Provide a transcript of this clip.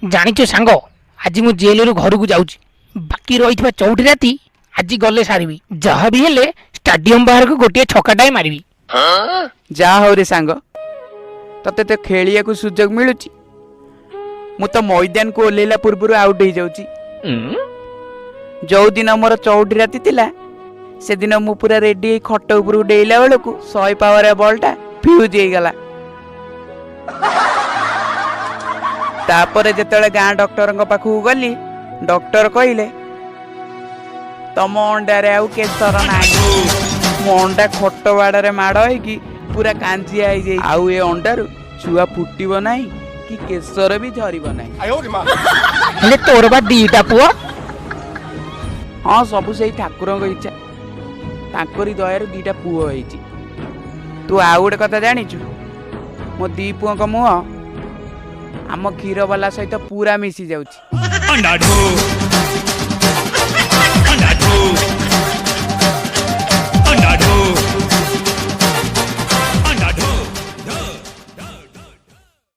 ଜାଣିଛୁ ସାଙ୍ଗ, ଆଜି ମୁଁ ଜେଲରୁ ଘରକୁ ଯାଉଛି। ବାକି ରହିଥିବା 64 ରାତି ଆଜି ଗଲେ ସାରିବି। ଯାହା ବି ହେଲେ ଷ୍ଟାଡିୟମ ବାହାରକୁ ଗୋଟିଏ ଛକାଟାଏ ମାରିବି। ଯାହା ହଉ ରେ ସାଙ୍ଗ, ତତେ ତ ଖେଳିବାକୁ ସୁଯୋଗ ମିଳୁଛି। ମୁଁ ତ ମଇଦାନକୁ ଓହ୍ଲେଇଲା ପୂର୍ବରୁ ଆଉଟ୍ ହେଇଯାଉଛି। ଯୋଉଦିନ ମୋର 64 ରାତି ଥିଲା, ସେଦିନ ମୁଁ ପୁରା ରେଡି ହେଇ ଖଟ ଉପରକୁ ଡେଇଲା ବେଳକୁ 100 ପାୱାର ବଲ୍ଟା ଫ୍ୟୁଜ୍ ହେଇଗଲା। ତାପରେ ଯେତେବେଳେ ଗାଁ ଡକ୍ଟରଙ୍କ ପାଖକୁ ଗଲି, ଡକ୍ଟର କହିଲେ, ତମ ଅଣ୍ଡାରେ ଆଉ କେଶର ନାହିଁ। ମୋ ଅଣ୍ଡା ଖଟ ବାଡ଼ରେ ମାଡ଼ ହେଇକି ପୁରା କାଞ୍ଜିଆ ହେଇଯାଇଛି। ଆଉ ଏ ଅଣ୍ଡାରୁ ଛୁଆ ଫୁଟିବ ନାହିଁ କି କେଶର ବି ଝରିବ ନାହିଁ। ହେଲେ ତୋର ବା ଦିଟା ପୁଅ? ହଁ, ସବୁ ସେଇ ଠାକୁରଙ୍କ ଇଚ୍ଛା। ତାଙ୍କରି ଦୟାରୁ ଦିଟା ପୁଅ ହେଇଛି। ତୁ ଆଉ ଗୋଟେ କଥା ଜାଣିଛୁ? ମୋ ଦି ପୁଅଙ୍କ ମୁହଁ ଆମ କ୍ଷୀରବାଲା ସହିତ ପୁରା ମିଶି ଯାଉଛି।